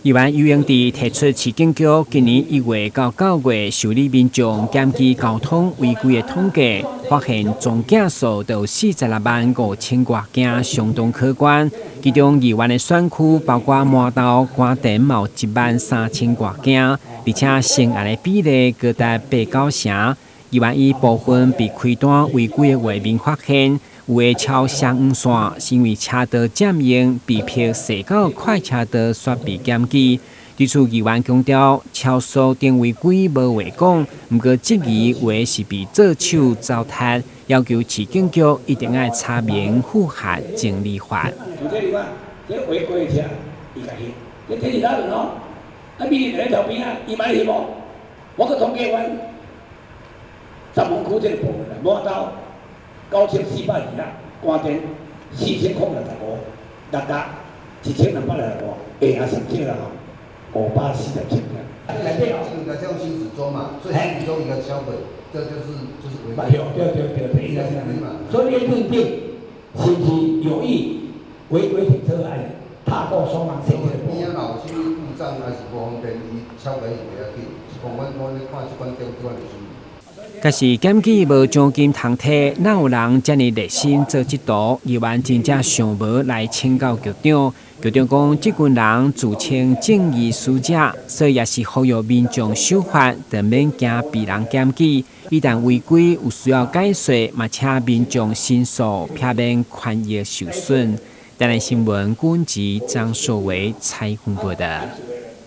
議員游盈智提出市警局今年1月到9月受理民眾檢舉交通違規的統計，發現總件數就有46萬5千外件，相當可觀。其中議員的選區包括麻豆、官田嘛有1萬3千外件，而且成案的比例高達八九成。議員以部分被開單違規的畫面發現，有的超雙黃線，是因為車道佔用被迫踅到快車道，煞被檢舉。對此，議員強調，超速等違規無話講，毋過質疑有的是被做手糟蹋，要求市警局一定愛查明符合情理法。就這裡嘛，這違規的車，伊共翕，這天氣哪陣哦？啊，米佇咧橋邊啊，伊嘛咧翕無？我閣統計阮十分區這個部分啦，麻豆9422啦，官田4065，六甲1265，下下上少啦吼，547件。應該叫行駛中嘛，所以行駛中應該銷毀，這就是違規。對對對對，應該是按呢。所以你認定是毋是有意違規停車，還是踏過雙黃線？邊仔若有啥物故障，還是無方便，伊超過是袂要緊，是講阮咧看這款點這款的處理。可是檢舉無獎金通提，哪有人遮爾熱心做這道？議員真正想無來請教局長。局長講，這群人自稱正義使者，所以也是呼籲民眾守法，就免驚被人檢舉。一旦違規有需要解說，嘛請民眾申訴，避免權益受損。台南新聞，軍籍張碩維採訪報道。